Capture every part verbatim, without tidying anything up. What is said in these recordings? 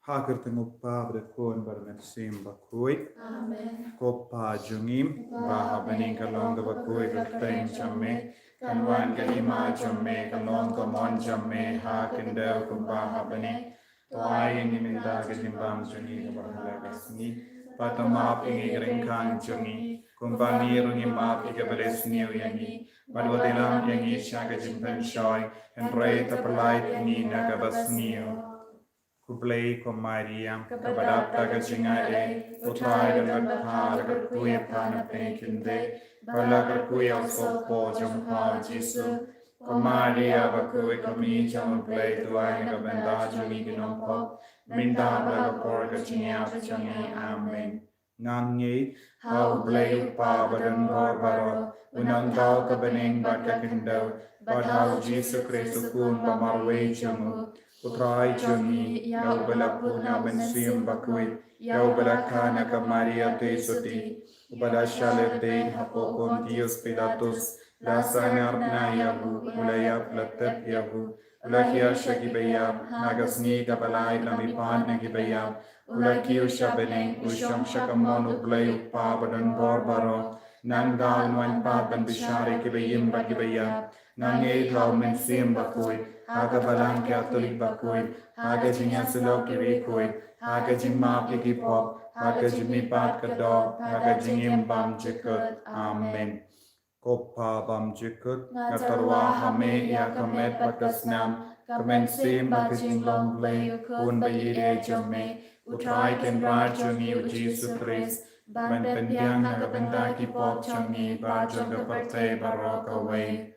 Ha ka kyrteng u Kpa bad u Khun bad u Mynsiem Bakhuid. Amen. Ko Kpa jong ngi, uba ha bneng, ka long kaba khuid ka kyrteng jong me. Kan wan ka hima jong me, kan long ka mon jong me ha ka khyndew kumba ha bneng. To ai ïa ngi mynta ka jingbam jong ngi kaba ha la ka sngi. Bad to map ïa ngi ki ryngkang jong ngi, kumba ngi ruh ngi map ïa kiba leh sniew ïa ngi. Bad wat ïalam ïa ngi sha ka jingpynshoi, hynrei to pyllait ïa ngi na kaba sniew. Khublei ko Maria, kaba dap da ka jingaiei, U Trai u don bad pha, la kyrkhu ïa pha na pdeng ki khyndai, bad la kyrkhu ïa u sohpop jong pha u Jisu. Ko Maria bakhuid, ko Kmie jong U Blei, to duwai na ka bynta jong ngi ki nongpop, mynta bad ha ka por ka jingïap jong ngi. Amen. Ngan ngeit ha U Blei U Kpa badonbor baroh, u nongthaw ka bneng bad ka khyndew, bad ha u Jisu Khrist u Khun ba marwei jong u, U Trai jong ngi, ïa uba la pun na u Mynsiem Bakhuid, ïa uba la kha na ka Maria Theisotti, uba la shah leit ha pdeng u Pontius Pilatus, la sangeh na ïa u, u la ïap, la tep ïa u, u la hiar sha kiba ïap, ha ka sngi kaba lai u la mihpat na kiba ïap, u la kiew sha bneng, u shong sha kamon U Blei U Kpa badonbor baroh. Nangta un wan pat ban bishar ïa kiba im bad kiba ïap. Ngan ngeit ha u Mynsiem Bakhuid, ha ka Balang Katholik bakhuid, ha ka jingïasyllok ki riewkhuid, ha ka jingmap ïa ki pop, ha ka jingmihpat ka doh, ha ka jingim bymjukut. Amen. Ko Kpa bymjukut, nga tyrwa ha me ïa ka met bad ka snam, ka mynsiem bad ka jinglong Blei, U Khun ba ïeit jong me, U Trai Kynrad jong ngi U Jisu Khrist, ban pynbiang na ka bynta ki pop jong ngi bad jong ka pyrthei baroh kawei.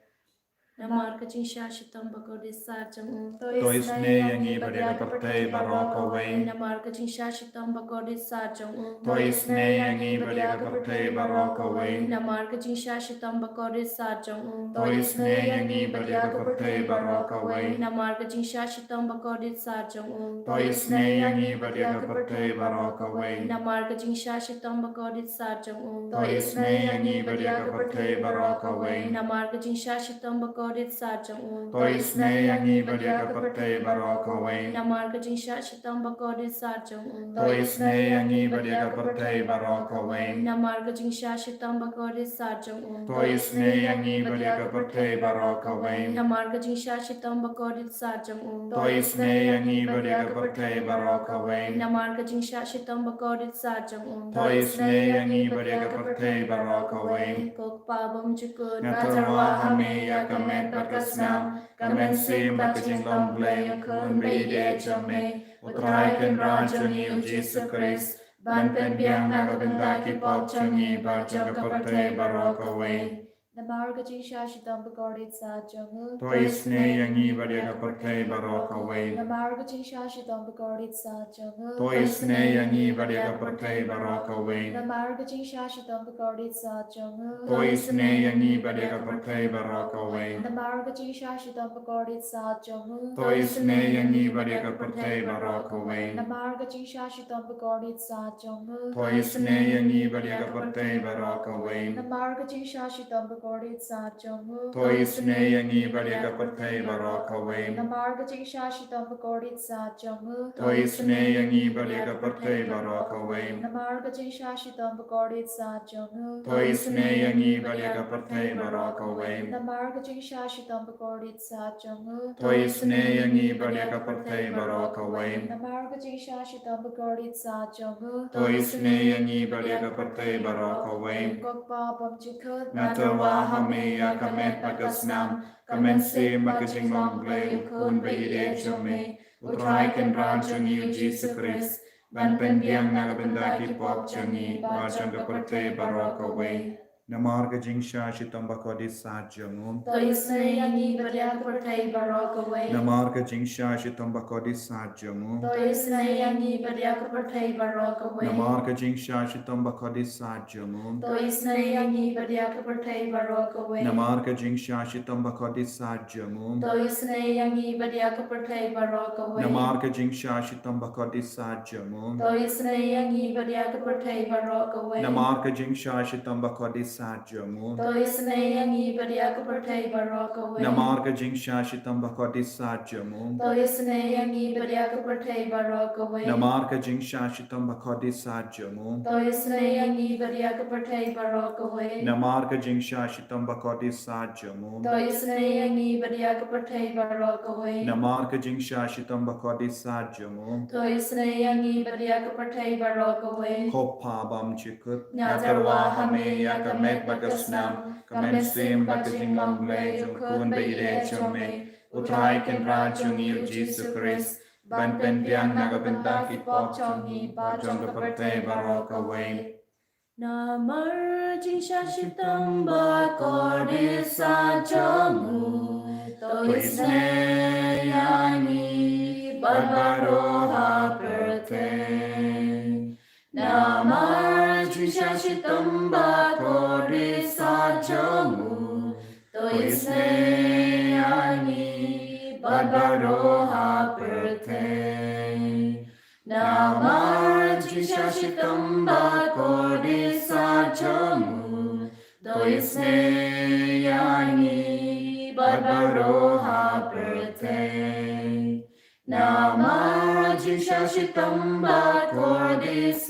Namar ka jingshah shitom bakordit sar jong u, to isynei ïa ngi bad ïa ka pyrthei baroh kawei. Namar ka jingshah shitom bakordit sar jong u, to isynei ïa ngi bad ïa ka pyrthei baroh kawei. Namar ka jingshah shitom bakordit sar jong u, to isynei ïa ngi bad ïa ka pyrthei baroh kawei. Namar ka jingshah shitom bakordit sar jong u, to isynei ïa ngi bad ïa ka pyrthei baroh kawei. Namar ka jingshah shitom bakordit sar jong u, to isynei ïa ngi bad ïa ka pyrthei baroh kawei. Namar ka jingshah shitom bakordit sar jong u, to isynei ïa ngi bad ïa ka pyrthei baroh kawei. Namar ka jingshah shitom bakordit sar jong u, to isynei ïa ngi bad ïa ka pyrthei baroh kawei. Namar ka jingshah shitom bakordit sar jong u, to isynei ïa ngi bad ïa ka pyrthei baroh kawei. Namar ka jingshah shitom bakordit sar jong u, to isynei ïa ngi bad ïa ka pyrthei baroh kawei. Namar ka jingshah shitom bakordit sar jong u, to isynei ïa ngi bad ïa ka pyrthei baroh kawei. Ko Kpa bymjukut, nga tyrwa ha me ïa ka met bad ka snam, ka mynsiem bad ka jinglong Blei, U Khun ba ïeit jong me, U Trai Kynrad jong ngi U Jisu Khrist, ban pynbiang na ka bynta ki pop jong ngi bad jong ka pyrthei baroh kawei. Namar ka jingshah shitom bakordit sar jong u, to isynei ïa ngi bad ïa ka pyrthei baroh kawei. Namar ka jingshah shitom bakordit sar jong u, to isynei ïa ngi bad ïa ka pyrthei baroh kawei. Namar ka jingshah shitom bakordit sar jong u, to isynei ïa ngi bad ïa ka pyrthei baroh kawei. Namar ka jingshah shitom bakordit sar jong u, to isynei ïa ngi bad ïa ka pyrthei baroh kawei. Namar ka jingshah shitom bakordit sar jong u, to isynei ïa ngi bad ïa ka pyrthei baroh kawei. Namar ka jingshah shitom bakordit sar jong u, to isynei ïa ngi bad ïa ka pyrthei baroh kawei. Namar ka jingshah shitom bakordit sar jong u, to isynei ïa ngi bad ïa ka pyrthei baroh kawei. Namar ka jingshah shitom bakordit sar jong u, to isynei ïa ngi bad ïa ka pyrthei baroh kawei. Namar ka jingshah shitom bakordit sar jong u, to isynei ïa ngi bad ïa ka pyrthei baroh kawei. Namar ka jingshah shitom bakordit sar jong u, to isynei ïa ngi bad ïa ka pyrthei baroh kawei. Ko Kpa bymjukut, nga tyrwa ha me ïa ka met bad ka snam, ka mynsiem bad ka jinglong Blei, U Khun ba ïeit jong me, U Trai Kynrad jong ngi U Jisu Khrist, ban pynbiang na ka bynta ki pop jong ngi bad jong ka pyrthei baroh kawei. Namar ka jingshah shitom bakordit sar jong u, to isynei ïa ngi bad ïa ka pyrthei baroh kawei. Namar ka jingshah shitom bakordit sar jong u, to isynei ïa ngi bad ïa ka pyrthei baroh kawei. Namar ka jingshah shitom bakordit sar jong u, to isynei ïa ngi bad ïa ka pyrthei baroh kawei. Namar ka jingshah shitom bakordit sar jong u, to isynei ïa ngi bad ïa ka pyrthei baroh kawei. Namar ka jingshah shitom bakordit sar jong u, to isynei ïa ngi bad ïa ka pyrthei baroh kawei. Namar ka jingshah shitom bakordit kordit jong u. To isynei ïa ngi bad ïa ka pyrthei baroh kawei. Namar ka jingshah shitom ba kordit jong u. To isynei ïa ngi bad ïa ka pyrthei baroh kawei. Namar ka jingshah shitom ba kordit jong u. To isynei ïa ngi bad ïa ka pyrthei baroh kawei. Namar ka jingshah shitom ba kordit jong u. To isynei ïa ngi bad ïa ka pyrthei baroh kawei. Namar ka jingshah shitom ba kordit jong u. To isynei ïa ngi bad ïa ka pyrthei baroh kawei. Ko Pa bymjukut. Nga tyrwa ha me ïa ka met bad ka snam, ka mynsiem bad ka jinglong Blei jong u Khun ba ïeit jong me, U Trai Kynrad jong ngi U Jisu Khrist, ban pynbiang na ka bynta ki pop jong ngi bad jong ka pyrthei baroh kawei. Namar jingshah shitom ba kordit jong u. To isynei ïa ngi bad baroh ha pyrthei. Namar jingshah shitom ba kordit jong u. To isynei ïa ngi bad baroh ha pyrthei. Namar jingshah shitom ba kordit jong u. To isynei ïa ngi bad baroh ha pyrthei. Namar jingshah shitom ba kordit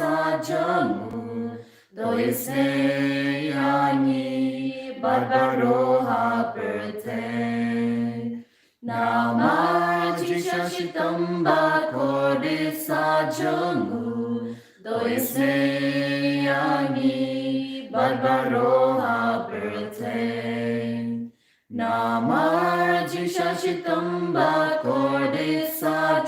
jong u. To isynei ïa ngi bad baroh ha pyrthei. Namar jingshah shitom ba kordit jong u. To isynei ïa ngi bad baroh ha pyrthei. Namar jingshah shitom ba kordit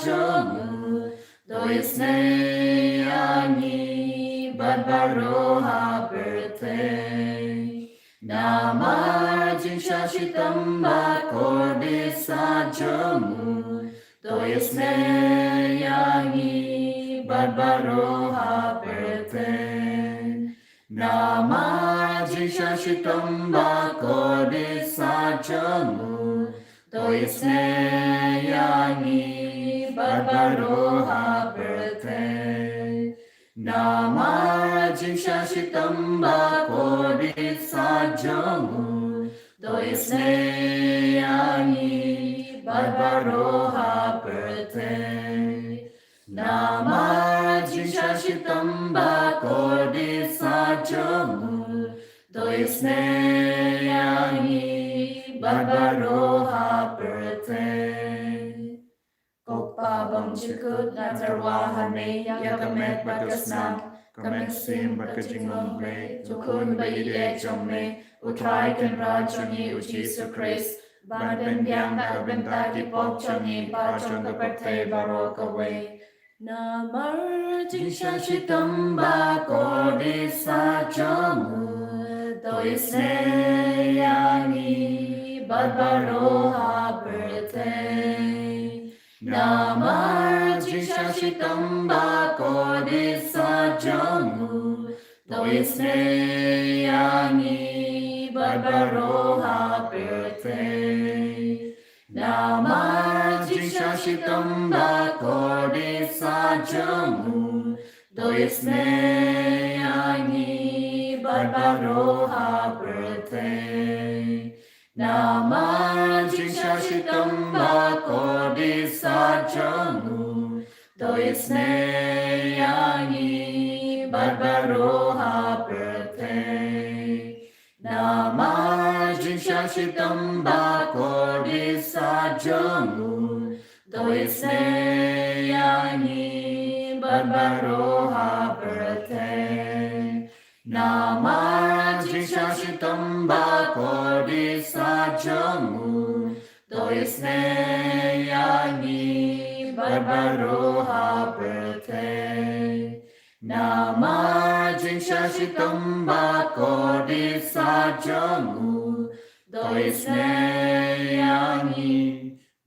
jong u. To isynei ïa ngi bad baroh ha pyrthei. Namar jingshah shitom ba kordit jong u. To isynei ïa ngi bad baroh ha pyrthei. Namar jingshah shitom ba kordit jong u. To isynei ïa ngi bad baroh ha pyrthei. Namar jingshah shitom ba kordit jong u. To isynei ïa ngi bad baroh ha pyrthei. Namar jingshah shitom ba kordit jong u. To isynei ïa ngi bad baroh ha pyrthei. Ko Pa bymjukut, nga tyrwa ha me ïa ka met bad ka snam, ka mynsiem bad ka jinglong Blei jong u Khun ba ïeit jong me, U Trai Kynrad jong ngi U Jisu Khrist, ban pynbiang na ka bynta ki pop jong ngi bad jong ka pyrthei baroh kawei. Namar jingshah shitom ba kordit jong u. To isynei ïa ngi bad baroh ha pyrthei. Namar jingshah shitom ba kordit jong u. To isynei ïa ngi bad baroh ha pyrthei. Namar jingshah shitom ba kordit jong u. To isynei ïa ngi bad baroh ha pyrthei. Namar jingshah shitom ba kordit jong u. To isynei ïa ngi bad baroh ha pyrthei. Namar jingshah shitom ba kordit jong u. To isynei ïa ngi bad baroh ha pyrthei. Namar jingshah shitom ba kordit jong u. To isynei ïa ngi bad baroh ha pyrthei. Namar jingshah shitom ba kordit jong u. To isynei ïa ngi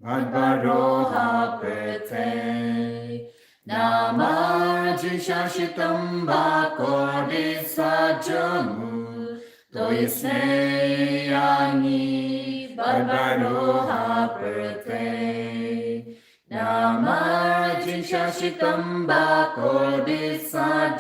bad baroh ha pyrthei. Namar jingshah shitom ba kordit jong u. To isynei ïa ngi bad baroh ha pyrthei. Namar jingshah shitom ba kordit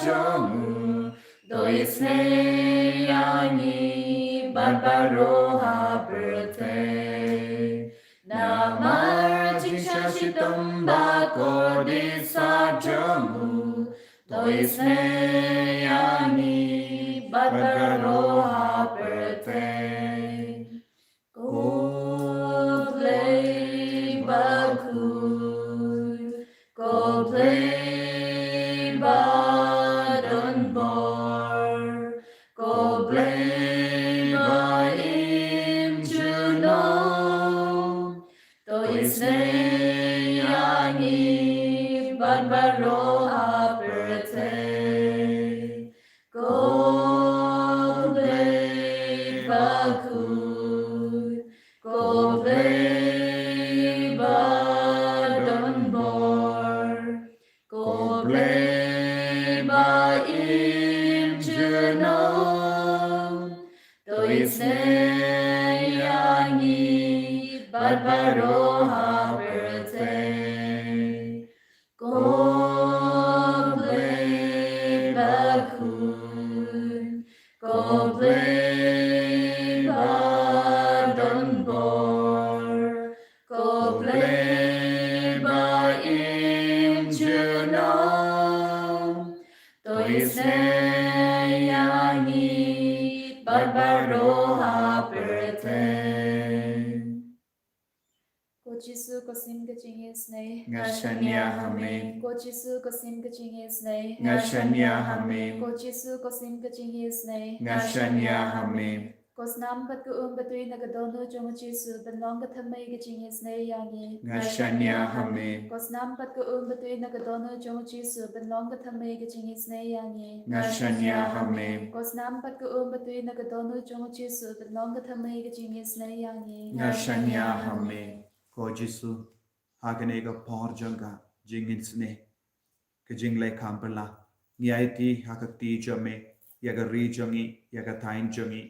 jong u. to isynei ïa ngi bad baroh ha pyrthei. Namar jingshah shitom bakordit sah jong u, to isynei ïa ngi bad baroh ha pyrthei. Ko Blei bakhuid, ko Blei ba don bor, ko Blei ba im junom, to isynei ïa ngi bad baroh ha pyrthei. Ko Blei bakhuid, ko Blei ba don bor, ko Blei ba im junom, to isynei ïa ngi bad baroh ha pyrthei. Ko Blei bakhuid, ko Blei ba don bor, ko Blei ba im junom, to isynei ïa ngi bad baroh ha pyrthei. Ko Jisu, ko sim ka jingisynei. Nga shaniah ha me. Ko Jisu, ko sim ka jingisynei. Nga shaniah ha me. Ko Jisu, ko sim ka jingisynei. Nga shaniah ha me. Ko snam bad ka um batui na ka dohnud jong u Jisu, ban long ka thymmei ka jingisynei ïa ngi. Nga shaniah ha me. Ko snam bad ka um batui na ka dohnud jong u Jisu, ban long ka thymmei ka jingisynei ïa ngi. Nga shaniah ha me. Ko snam bad ka um batui na ka dohnud jong u Jisu, ban long ka thymmei ka jingisynei ïa ngi. Nga shaniah ha me. Ko Jisu, ha kane ka por jong ka jingisynei, ka jingleh kham pyrla, ngi aiti ha ka kti jong me ïa ka ri jong ngi, ïa ka thaiñ jong ngi,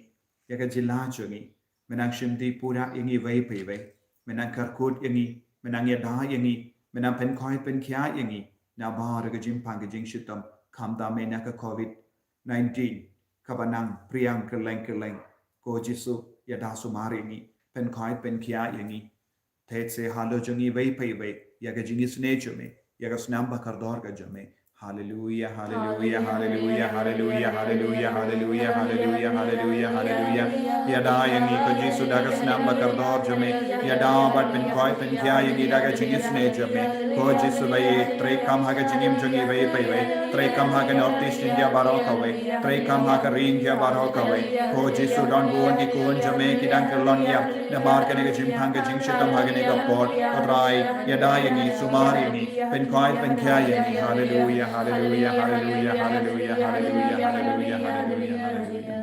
ïa ka jylla jong ngi. Me nang shimti pura ïa ngi iwei pa iwei. Me nang kyrkhu ïa ngi, me nang ïada ïa ngi, me nang pynkhuid pynkhiah ïa ngi nabar ka jingpang ka jingshitom, khamtam eh na ka covid nineteen kaba nang phriang kylleng kylleng. Ko Jisu, ïada sumar ïa ngi, pynkhuid pynkhiah ïa ngi. Thait seh halor jong ngi iwei pa iwei ïa ka jingisynei jong me, ïa ka snam ba kordor ka jong me. Haleluia, haleluia, haleluia, haleluia, haleluia, haleluia, haleluia, haleluia. Ïada ïa ngi ko Jisu da ka snam ba kordor jong me. Ïada bad pynkhuid pynkhiah ïa ngi da ka jingisynei jong me. Ko Jisu ba ïeit, treikam ha ka jingim jong ngi iwei pa iwei. Treikam ha ka North East India baroh kawei. Treikam ha ka ri India baroh kawei. Ko Jisu, don bun ki khun jong me ki dang kyllon ïap namar kane ka jingpang ka jingshitom ha kane ka por. Ko Trai, ïada ïa ngi, sumar ïa ngi, pynkhuid pynkhiah ïa ngi. Haleluia, haleluia, haleluia, haleluia, haleluia, haleluia, haleluia, haleluia.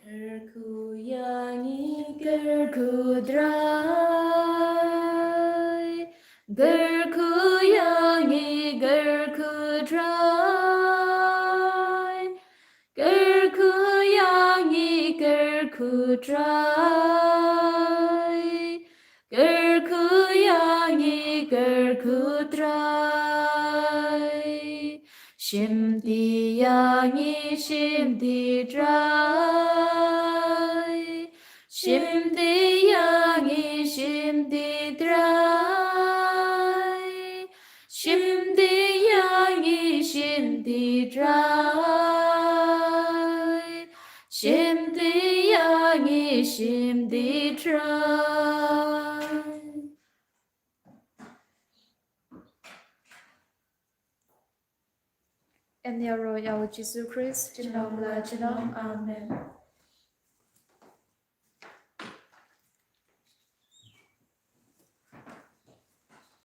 Kyrkhu ïa ngi, kyrkhu Trai. Kyrkhu ïa ngi, kyrkhu Trai. Kyrkhu ïa ngi, kyrkhu Trai. Kyrkhu ïa ngi, kyrkhu Trai. Shimti ïa ngi, shimti Trai. Shimti ïa ngi, shimti Trai. Shimti ïa ngi, shimti Trai. Shimti ïa ngi, shimti Trai. Yn ïaroh ïa u Jisu Khrist, junom la junom. Amen.